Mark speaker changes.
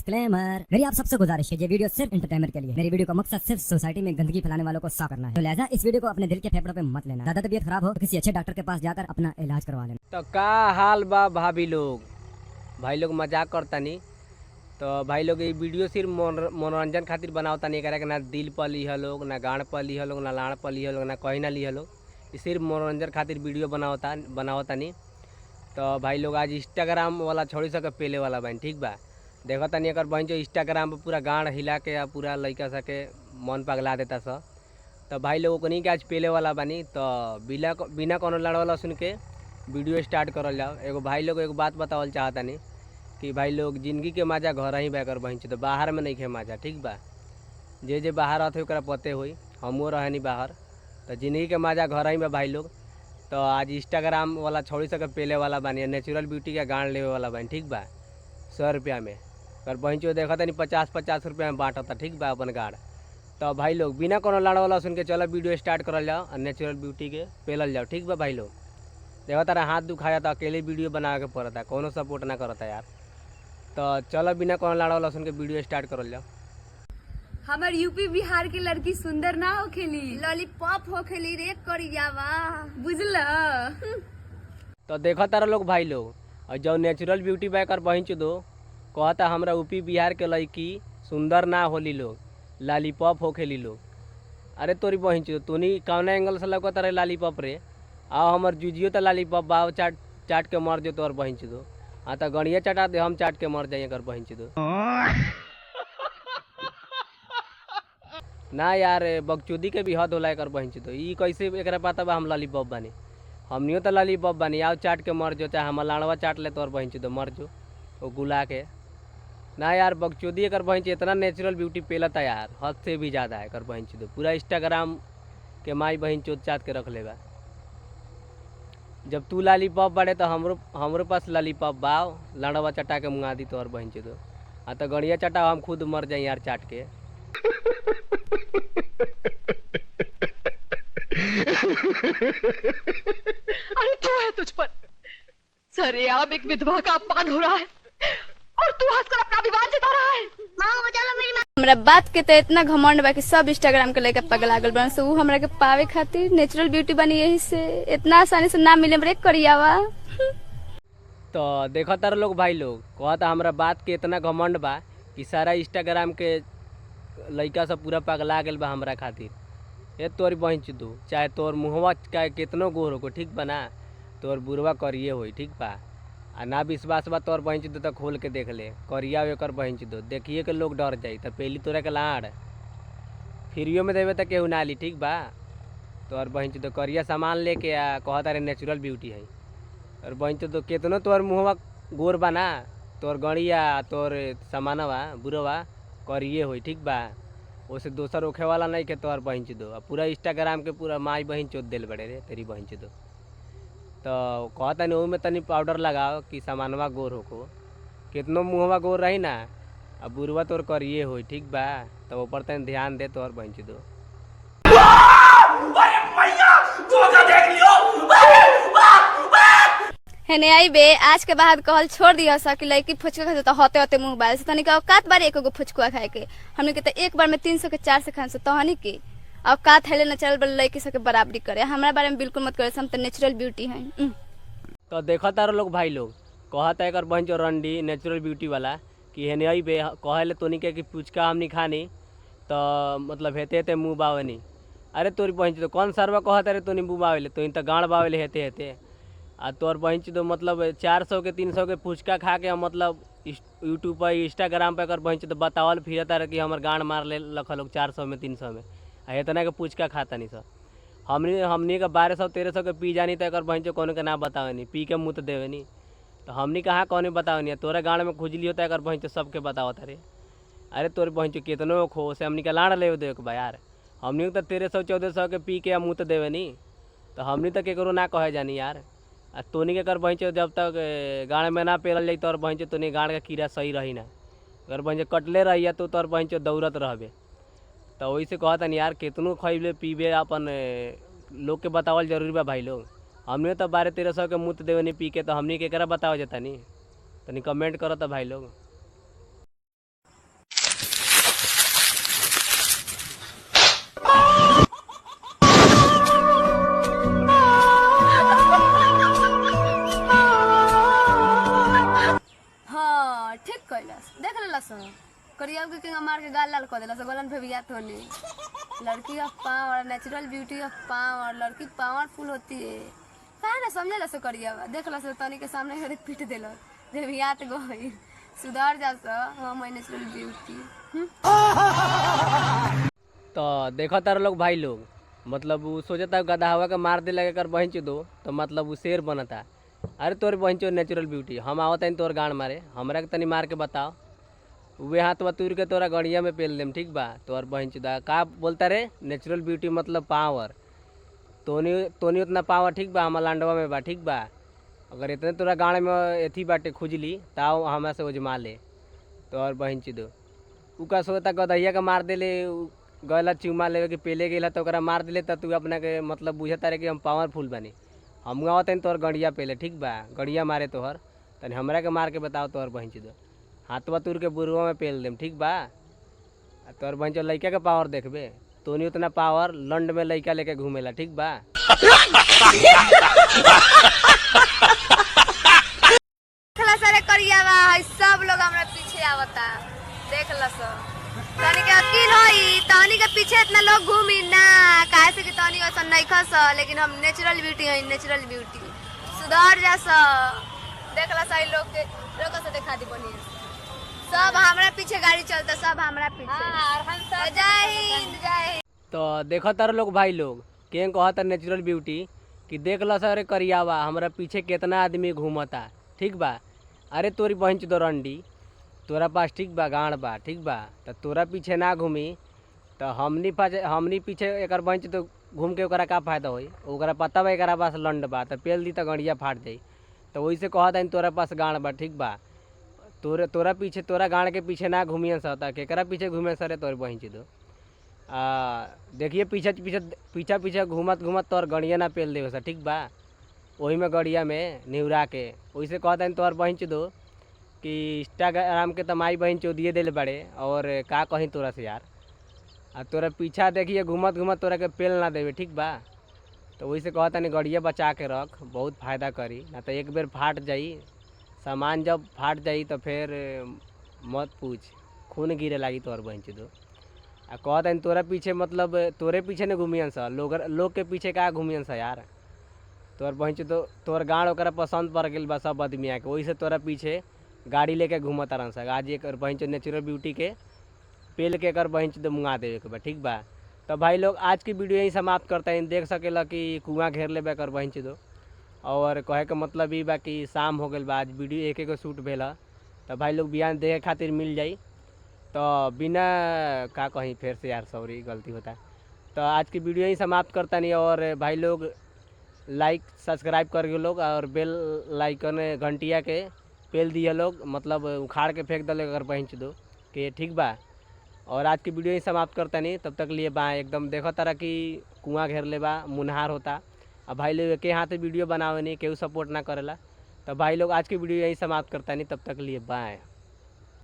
Speaker 1: Disclaimer. मेरी आप सबसे गुजारिश है, ये वीडियो सिर्फ एंटरटेनमेंट के लिए। मेरी वीडियो का मकसद सिर्फ सोसाइटी में गंदगी फैलाने वालों को साफ करना है, तो लिहाजा इस वीडियो को अपने दिल के फेफड़ों पे मत लेना। ज्यादा तबीयत खराब हो तो किसी अच्छे डॉक्टर के पास जाकर अपना इलाज करवा लेना।
Speaker 2: तो का हाल बा भाभी लोग, भाई लोग? मजाक करतानी। तो भाई लोग, ये वीडियो सिर्फ मनोरंजन खातिर बनावतानी। एकरा के ना दिल पर लीह लोग, ना गांड पर लीह लोग, ना लाड़ पर लीह लोग, ना कहीं ना लीह लोग। ई सिर्फ मनोरंजन खातिर वीडियो बनावतानी। तो भाई लोग, आज इंस्टाग्राम वाला छोड़ी सके पेले वाला बहन, ठीक बा? देखो तनी, एकर बहन जो इंस्टाग्राम पर पूरा गांड हिला के आ पूरा लइका सके मन पगला देता स। तो भाई लोग, ओकनी के आज पेले वाला बानी। तो बिना बिना कोनो लड़वाला सुन के वीडियो स्टार्ट करल जाओ। एगो भाई लोग, एगो बात बतावल चाहतानी कि भाई लोग, जिंदगी के मजा घर ही बा एकर बहन, तो बाहर में नहीं खे मजा, ठीक बा? जे जे बाहर रहते ओकरा पते होई। हमहूँ रहनी बाहर, तो जिंदगी के मजा घर ही बा भाई लोग। तो आज इंस्टाग्राम वाला छोड़ी सके पेले वाला बानी, नेचुरल ब्यूटी के गांड लेवे वाला बानी, ठीक बा? 100 रुपया में पर बहन देखा तनी, 50-50 रुपया में बांटता, ठीक बा, अपन गाड़। तो भाई लोग, बिना कोनो लाड़ वाला सुन के चलो वीडियो स्टार्ट करल जाओ और नेचुरल ब्यूटी के पेलल जाओ, ठीक बा? भाई लोग, देखो तारा हाथ दुखा जाता, अकेले वीडियो बना के पड़ता, कोनो सपोर्ट ना करता यार। तो चलो, बिना कोनो लाड़ वाला सुन के वीडियो स्टार्ट करल जाओ।
Speaker 3: हमर यूपी बिहार के लड़की सुंदर ना होखेली,
Speaker 4: लॉलीपॉप होखेली रे करियावा।
Speaker 3: बुझल?
Speaker 2: तो देखो तारा लोग भाई लोग, और जो नेचुरल ब्यूटी बा एकर बहिन दो कहता, हमरा यूपी बिहार के लड़की सुंदर ना होली लोग, लालीपॉप होखेली लोग। अरे तोरी बहिन चो, तूनी कौना एंगल से लौकत रे लालीपॉप रे? आओ, हमर जुजियो तो लालीपॉप बा, चाट चाट के मर जो तोर बहिन दो। हाँ, तो गणिया चटा दे, हम चाट के मर जाइए एकर बहिन दो ना यार। बकचोदी के भी हद होला एकर बहिन दो। ई कैसे एकरा पता बा हम लालीपॉप बानी? हमनियो तो लालीपॉप बानी। आओ, चाट के मर जो, चाहे हमर लाड़वा चाट ले तोर बहिन दो, मर जो ओ गुला के ना यार। बकचोदी एकर बहिन, इतना नेचुरल ब्यूटी पेलता यार, हद से भी ज़्यादा है एकर बहिन दो। पूरा इंस्टाग्राम के माई बहिन चोद चाट के रख लेबा। जब तू लालीपॉप बाड़े तो हमरो हमरो पास लालीपॉप बा, लाड़वा चटा के मुँगा दी तोहर बहिन दो। हाँ, तो गणिया चटा, हम खुद मर जाई यार चाट के।
Speaker 5: अरे, क्यों है तुझ पर सरेआम एक विधवा का अपमान हो रहा है और तू हंसकर अपना अभिमान जता रहा है?
Speaker 4: हमरा बात के तो इतना घमंड बा कि सब इंस्टाग्राम के लेके पगला गल बन से ऊ हमरा के पावे खातिर। नेचुरल ब्यूटी बनी, यही से इतना आसानी से ना मिले रे करियावा।
Speaker 2: तो देखो तारा लोग भाई लोग, कहता हमरा बात के इतना घमंड बा कि सारा इंस्टाग्राम के लइका सब पूरा पगला गेल बा हमरा खातिर। ए तोरी बहिन दू, चाहे तोर मुहवा चाहे कितनो गोर हो, ठीक बा ना, तोर बुरवा करिए होई, ठीक बा? आ ना विश्वास बा तोर बहिन दो तो खोल के देख ले, करिया एकर बहिन दो, देखिए के लोग डर जाई। तो पहली तोरा के लाड़ फ्रीओ में देवे तो केहू ना ली, ठीक बा? तोहर बहिन दो करिया सामान लेके आ कहता रे नेचुरल ब्यूटी है। और बहिन तो केतनो तोहर मुहवा गोर बा ना, तोहर गड़िया, तोहर सामानवा बुरवा करिए होई, ठीक बा? ओसे दोसर ओखे वाला नहीं के तोहर बहिन दो। आ पूरा इंस्टाग्राम के पूरा माई बहिन चोद देल बड़े रे तेरी बहिन दो। तो कहता नहीं, ओहमे तनी पाउडर लगाओ कि सामानवा गोर होको। केतनो मुहवा गोर रही ना, आ बुरवा तोर करिए होई, ठीक बा? तो ऊपर तनी ध्यान दे तोहर बहिन दो।
Speaker 4: हेने आई बे, आज के बाद कहल छोड़ दिया सा कि लड़की फुचका खाए तो होते होते मुंह बाल से। तनिक औकात बारे एको गो फुचकुआ खाए के? हमने के तो एक बार में 300 के 400 खान से। तहनी के औकात है नेचुरल बल लड़की सबके बराबरी करे? हमरा बारे में बिल्कुल मत करे, हम तो नेचुरल ब्यूटी हैं।
Speaker 2: तो देखो तारो लोग भाई लोग, कहता एकर बहन जो रंडी नेचुरल ब्यूटी वाला कि हेने अइबे, कहे तोनी के कि पुचका हमनी खानी तो मतलब हेते हेते मुँह बावनी। अरे तोरी बहन तो, कौन सरवा कहता रे तोनी मुँह बावेले? तोनी तो गाँड़ बावेले हेते हेते। आ तोर बहन तो मतलब 400 के 300 के पुचका खा के मतलब यूट्यूब पर, इंस्टाग्राम पर एकर बहन तो बतावल फिरता रहे कि हमर गाँड़ मार ले लख लोग 400 में, 300 में। आ इतना के पुचका खाता नहीं सर। हमनी हमनी के 1200 1300 के पी जानी तो एकर बहन चो कोनो के ना बतावनी, पी के मुँह तो देवेनी। तो हमनी कहाँ कौन बतावनी? तोरा गाँड़ में खुजली होता एकर बहन चो सबके बतावत रे। अरे तोरे बहन चो, केतनो खो से हमनी के लाड़ ले दे बा यार। हमनी के तो 1300 1400 के पी के मुँह तो देवेनी, तो हमनी तो केकरो ना कहे जानी यार। आ तोनी के कर बहन चो जब तक गाँड़ में ना पेरल जाई तोर बहन चो, तोनी गाँड़ के कीड़ा सही रही ना। अगर बहन चो कटले रही तो तोर बहन चो दौड़त रहबे। तो वही से कहतनी यार, केतनो खइबे पीबे अपन लोग के बतावल जरूरी बा भाई लोग। हमने तो 1200-1300 के मुँह देवे पी के, तो हमनी केकरा बतावल जतानी? तनी कमेंट करो तो भाई लोग।
Speaker 3: देलस, देख लेलस। करिया के केंगा मार के गाल लाल कर देलस, गलन फेबिया थोनी। लड़की of power, natural beauty of power, लड़की पावरफुल होती है, काहे ना समझे लस करिया। देख लस, तनी के सामने हरे पीट देलस, देवियात गई। सुधर जा स, हम नेचुरल ब्यूटी।
Speaker 2: तो देखो तार लोग भाई लोग, मतलब उ सोचता गदहावा के मार दे लगे कर बहन दो तो मतलब उ शेर बनता। अरे तोर बहन नेचुरल ब्यूटी, हम आवत तनी तोर गांड मारे, हमरा के तनी मार के बताओ, वे हाथ तुर के तोरा गड़िया में पेल देम, ठीक बा। तोर बहन चुदा का बोलता रे, नेचुरल ब्यूटी मतलब पावर, तोनी तोनी उतना पावर ठीक बा हमार लांडवा में बा, ठीक बा। अगर इतने तोरा गाड़ में एथी बाटे खुजली ताओ हमरा से उजमा ले तोर बहन चुदो। उ का सोचता गदहिया के मार देले, गला चुमा लेवे के पेले गेला तो ओकरा मार देले, त तू अपना के मतलब बुझता रे कि हम पावरफुल बानी। हम आवत तोहर गड़िया पेले, ठीक बा, गड़िया मारे तोहर, तनी हमरा के मार के बताओ तोहर बहन चुदो, हाथवा तुर के बुरुआ में पेल देम, ठीक बा। आ तोहर बहन चो लइका के पावर देखबे, तोनी उतना पावर लंड में लइका लेके घूमेला, ठीक बा।
Speaker 3: देखला सारे करियावा है, सब लोग हमरा पीछे आवता, देख लस। तनी के अकिल होई, तनी के पीछे इतना लोग घूमी ना, काहे से कि तनी वैसा नहीं खस, लेकिन हम नेचुरल ब्यूटी हई, नेचुरल ब्यूटी। सुधर जा स, देखला सही लोग के लोग से देखा दी बनी, सब हमरा पीछे गाड़ी चलता, सब हमरा पीछे। और हम सब जय हिंद, जय हिंद।
Speaker 2: तो देखो तार लोग भाई लोग, के कहता नेचुरल ब्यूटी कि देख ल सर करियावा हमरा पीछे कितना आदमी घूमता, ठीक बा। अरे तोरी बहन चो रंडी, तोरा पास ठीक बा गाँड बा, ठीक बा, तो तोरा पीछे ना घूमी तो हमनी पास हमनी पीछे एकर बहन चो घूम के ओकरा का फायदा होई, ओकरा पता बा एकरा पास लंड बा तो पेल दी तो गड़िया फाट जाई, तो वही से कहता है तोरा पास गाँड बा, ठीक बा, तोरे तोरा पीछे तोरा गाँड के पीछे ना घूमियन सता, केकरा पीछे घूमे सरे तोर बहन चो। आ देखिए पीछे पीछे पीछा पीछा घूमत घूमत तोहर गड़िया ना पेल देवे सर, ठीक बा, वही में गड़िया में निहुरा के। वैसे कहता है तोहर बहन चो कि इंस्टाग्राम के तो माई बहन चो दिए दिले बड़े, और का कहीं तोरा से यार, आ तोरा पीछा देखिए घूमत घूमत तोरा के पेल ना देवे, ठीक बा। तो वही से कहता नहीं गड़िया बचा के रख, बहुत फ़ायदा करी, ना तो एक बेर फाट जाई सामान, जब फाट जाई तो फिर मत पूछ, खून गिरे लागी तोहर बहन चो। आ कहता है तोरा पीछे मतलब तोरे पीछे नहीं घूमियन सा, लोग लोग के पीछे का घूमियन सा यार, तोहर बहन चो तोहर गाँड ओकरा पसंद पड़ गेल बा सब आदमिया के, वही से तोरा पीछे गाड़ी लेके घूमत रहन सा। आज एक बहन चो नेचुरल ब्यूटी के पेल के एकर बहन चो मुँगा देवे के बा, ठीक बा। तो भाई लोग आज की वीडियो यहीं समाप्त करते हैं। देख सकेला कि कुआँ घेर ले एकर बहन चो, और कहे के मतलब ई बा कि शाम हो गइल बा, आज वीडियो एक एक शूट भेल है, तो भाई लोग बिहान देखे खातिर मिल जाई। तो बिना का कहीं फिर से यार सॉरी गलती होता है। तो आज की वीडियो यहीं समाप्त करता नहीं, और भाई लोग लाइक सब्सक्राइब कर लोग और बेल लाइकन घंटिया के पेल दिए लोग, मतलब उखाड़ के फेंक दले अगर पहुँच दो के, ठीक बा। और आज की वीडियो ही समाप्त करता नहीं, तब तक लिए बा। एकदम देखो तारा कि कुआँ घेर ले बा, मुनहार होता, अब भाई लोग के हाथ वीडियो बनावे नहीं, केहू सपोर्ट ना करेला। तो भाई लोग आज की वीडियो यही समाप्त करता नहीं, तब तक लिए बाय।